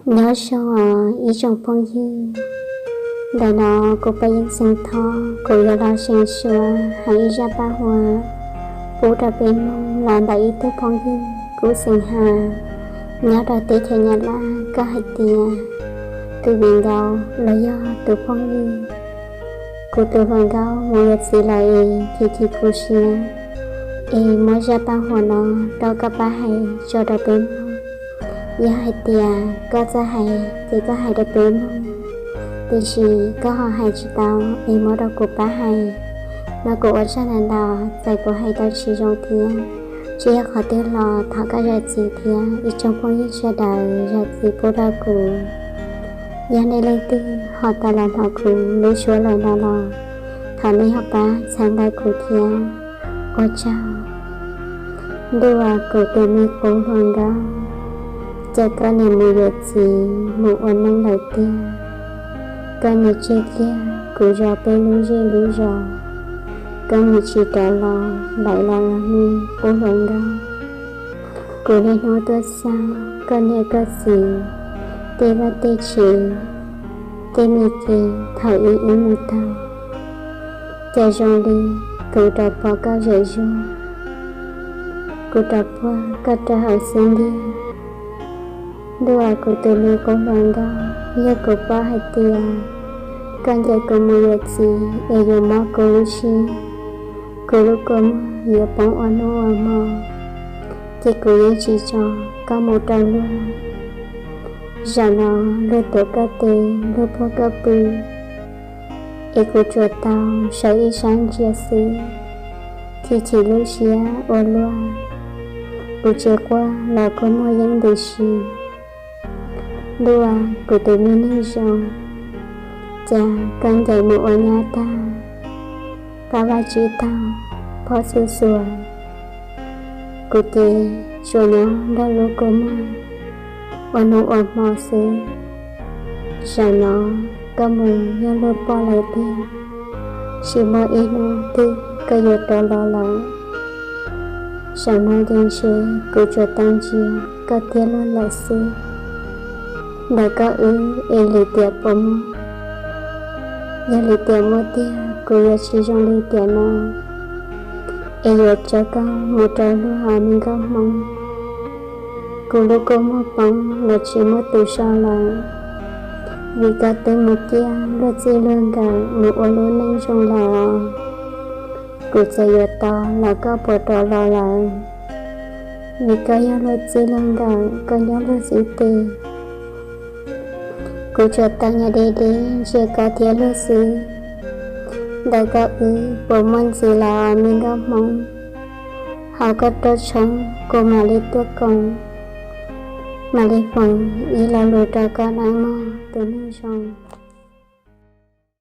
Nyob zoo os ib tsoom phooj ywg, ntawm no kuv Paj Yeeb xeem Thoj kuv yuav los seev suav hais ib zaj paj huam pub rau peb mloog los ntawm ib tug phooj ywg kuv xeem Has nyob rau teb chaws Nyab Laj. Koj hais tias tus viv ncaus los yog tus phooj ywg, kuv tus hluas nkauj mus yuav txiv lawm es chim chim kuv siab, es muab zaj paj huam no rau koj pab hais tso rau peb mloog. Yog hais tias koj txawj hais ces koj hais rau peb mloog, tiam sis koj ho hais tsis tau es muab rau kuv pab hais no kuv ua tsaug ntau ntau, txawm kuv hais tau tsis zoo thiab tsis yog qhov twg los thov koj zam txim thiab ib tsoom phooj ywg sawv daws zam txim pub rau kuv. Yog nej leej twg ho tau los hnov kuv lub suab lawm no los thov nej ho pab txhawb nqa kuv thiab, ua tsaug. Ntuj aw, kuv tus me qub hluas nkauj, cas koj niam mus yuav txiv mus ua neej lawm tiag. Koj niam tseg kiag kuv zov peb lub zej lub zos, koj niam tsis rov los lawm los me qub hluas nkauj. Kuv niaj hnub tuaj xauj koj niam koj txiv tej vaj tej tsev, tej me kev thaum ub wb mus tau, cas zoo li kuv rov pom koj zem zuag, kuv rov puag koj rau hauv xub ntiag. Ntuj aw, kuv tus me qub hluas nkauj, yog kuv paub hais tias koj ncaim kuv mus yuav txiv es yuav mob kuv lub siab, kuv lub kua muag yuav poob ua hnub ua hmo, ces kuv yeej tsis tso koj mus rau luag. Zaum no luag tuav koj tes, luag puag koj pw, es kuv tsuas tau sawv ib sab ntsia xwb, chim chim lub siab ua luaj. Kuv tsis quaj los kua muag yeej ntws si. Ntuj aw, kuv tus me neeg zoo, cas koj ncaim mus ua nyab tag, qab vaj tsib taug, phob xuj xuas, kuv ces tsuas nyob nrog lub kua muag ua hnub ua hmo xwb. Zaum no koj mus yog luag poj lawm tiag, tsis muaj ib hnub twg koj yuav rov los lawm. Zaum no ces ntshe kuv tsuas tau ntsia koj thiab luag lawm xwb. Ntawm koj wb es lim tiam puas muaj? Yog lim tiam muaj tiag kuv yuav tsis zoo li tiam no, es yuav tso koj mus rau luag me nkauj hmoob. Kuv lub kua muag poob los tsis muaj tus so lawm, vim koj twb mus ciaj luag txij luag nkawm mus ua lub neej zoo lawm. Kuv txawm yuav tos los koj puas rov los lawm, vim koj yog luag txij luag nkawm, koj nyob luag xib teg. Kuv tsuas tau nyob deb deb ntsia koj thiab luag xwb. Ntawm koj wb puas muaj ntxiv lawm me nkauj hmoob? Hauv koj rooj tshoob kuv mam li tuaj koom, mam li foom ib lo lus rau koj nawb mog tus neeg zoo.